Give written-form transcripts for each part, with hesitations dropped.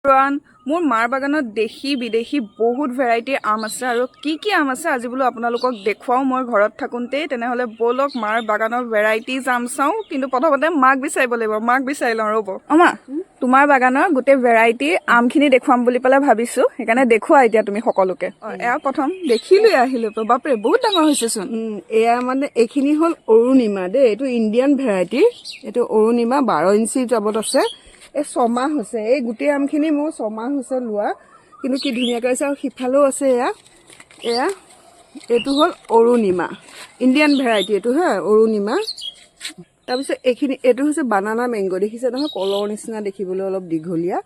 Everyone, মোৰ মাৰ বাগানত দেশী বিদেশী বহুত ভেৰাইটিৰ আম আছে আৰু কি কি আম আছে আজি বোলো আপোনালোকক দেখুৱাওঁ মই ঘৰত থাকোঁতেই। তেনেহ'লে ব'লক, মাৰ বাগানৰ ভেৰাইটিজ আম চাওঁ। কিন্তু প্ৰথমতে মাক বিচাৰিব লাগিব। মাক বিচাৰি লওঁ ৰ'ব। অ মা, তোমাৰ বাগানৰ গোটেই ভেৰাইটিৰ আমখিনি দেখুৱাম বুলি পেলাই ভাবিছোঁ, সেইকাৰণে দেখুওৱা এতিয়া তুমি সকলোকে। অ, এয়া প্ৰথম দেখিলোৱে, আহিলো। বাপৰে, বহুত ডাঙৰ হৈছেচোন! এয়া মানে এইখিনি হ'ল অৰুণিমা দেই। এইটো ইণ্ডিয়ান ভেৰাইটি। এইটো অৰুণিমা, 12 ইঞ্চি টাবত আছে। এই 6 মাহ হৈছে। এই গোটেই আমখিনি মোৰ 6 মাহ হৈছে লোৱা, কিন্তু কি ধুনীয়াকৈ হৈছে! আৰু সিফালেও আছে। এয়া এয়া এইটো হ'ল অৰুণিমা, ইণ্ডিয়ান ভেৰাইটি এইটো হা, অৰুণিমা। তাৰপিছত এইখিনি, এইটো হৈছে বানানা মেংগ'। দেখিছে নহয়, কলৰ নিচিনা দেখিবলৈ, অলপ দীঘলীয়া।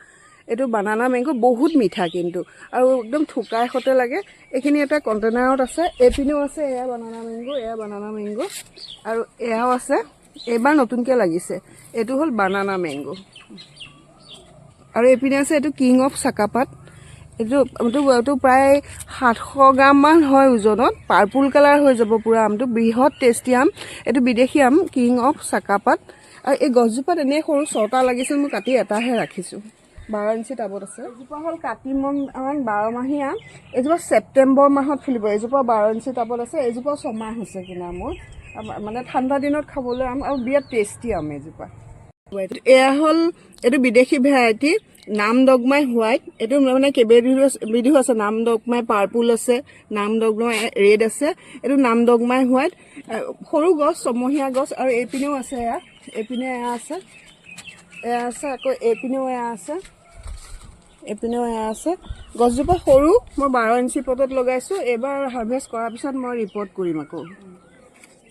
এইটো বানানা মেংগ', বহুত মিঠা কিন্তু আৰু একদম থোকাই সতে লাগে। এইখিনি এটা কণ্টেইনাৰত আছে। এইপিনেও আছে। এয়া বানানা মেংগ', এয়া বানানা মেংগ' আৰু এয়াও আছে। এইবাৰ নতুনকৈ লাগিছে। এইটো হ'ল বানানা মেংগ'। আৰু এইপিনে আছে এইটো কিং অফ চাকাপাত। এইটো প্ৰায় 700 গ্ৰামমান হয় ওজনত। পাৰ্পুল কালাৰ হৈ যাব পূৰা আমটো। বৃহৎ টেষ্টি আম। এইটো বিদেশী আম, কিং অফ চাকাপাত। আৰু এই গছজোপাত এনেই সৰু ছটা লাগিছিল, মই কাটি এটাহে ৰাখিছোঁ। 12 ইঞ্চি টাবত আছে। এজোপা হ'ল কাতিমন আম, বাৰমাহী আম। এজোপা ছেপ্টেম্বৰ মাহত ফুলিব। এজোপা 12 ইঞ্চি টাবত আছে। এজোপা 6 মাহ হৈছে কিনা মোৰ। মানে ঠাণ্ডা দিনত খাবলৈ আম আৰু বিৰাট টেষ্টি আম এজোপা। এয়া হ'ল এইটো বিদেশী ভেৰাইটি, নাম ডগমাই হোৱাইট। এইটো মানে কেইবিধো বিধো আছে। নাম ডগমাই পাৰ্পুল আছে, নাম ডগমাই ৰেড আছে। এইটো নাম ডগমাই হোৱাইট, সৰু গছ, ছমহীয়া গছ। আৰু এইপিনেও আছে। এয়া এইপিনে এয়া আছে, এয়া আছে। আকৌ এইপিনেও এয়া আছে, এইপিনেও এয়া আছে। গছজোপা সৰু, মই 12 ইঞ্চি পটত লগাইছোঁ। এইবাৰ হাৰ্ভেষ্ট কৰাৰ পিছত মই ৰিপ'ৰ্ট কৰিম আকৌ।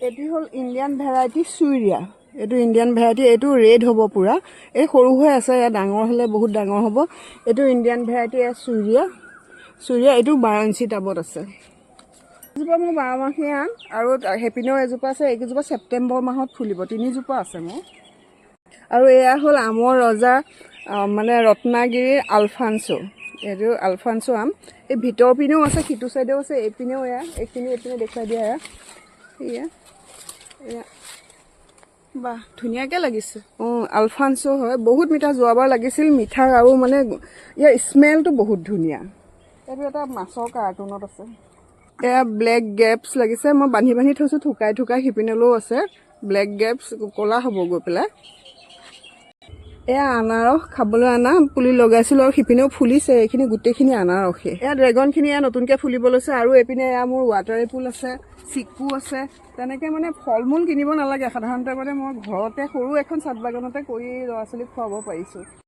এইটো হ'ল ইণ্ডিয়ান ভেৰাইটি চুইৰিয়া। এইটো ইণ্ডিয়ান ভেৰাইটি, এইটো ৰেড হ'ব পূৰা। এই সৰু হৈ আছে, ইয়াৰ ডাঙৰ হ'লে বহুত ডাঙৰ হ'ব। এইটো ইণ্ডিয়ান ভেৰাইটি, এয়া চুৰিয়া। চুৰিয়া, এইটো 12 ইঞ্চি টাবত আছে। এজোপা মোৰ বাৰমাহীয়া আম আৰু সেইপিনেও এজোপা আছে। এইকেইজোপা ছেপ্টেম্বৰ মাহত ফুলিব। তিনিজোপা আছে মোৰ। আৰু এয়া হ'ল আমৰ ৰজা, মানে ৰত্নাগিৰিৰ আলফানচো। এইটো আলফানচো আম। এই ভিতৰ পিনেও আছে, সিটো চাইডেও আছে, এইপিনেও এয়া। এইখিনি এইপিনে দেখুৱাই দিয়া। এয়া এয়া এয়া। বাহ, ধুনীয়াকে লাগিছে! অঁ, আলফানচো হয়, বহুত মিঠা। যোৱাবাৰ লাগিছিল, মিঠা আৰু মানে ইয়াৰ স্মেলটো বহুত ধুনীয়া। এইটো এটা মাছৰ কাৰ্টুনত আছে। এয়া ব্লেক গ্ৰেপছ লাগিছে। মই বান্ধি বান্ধি থৈছোঁ থুকাই থুকাই। সিপিনলৈও আছে ব্লেক গ্ৰেপছ, ক'লা হ'ব গৈ পেলাই। এয়া আনাৰস খাবলৈ আনা পুলি লগাইছিলোঁ আৰু সিপিনেও ফুলিছে। এইখিনি গোটেইখিনি আনাৰসেই। এয়া ড্ৰেগনখিনি, এয়া নতুনকৈ ফুলিব লৈছে। আৰু এইপিনে এয়া মোৰ ৱাটাৰ এপুল আছে, চিকু আছে। তেনেকৈ মানে ফল মূল কিনিব নালাগে। সাধাৰণতে মানে মই ঘৰতে সৰু এখন চাট বাগানতে কৰি ল'ৰা ছোৱালীক খুৱাব পাৰিছোঁ।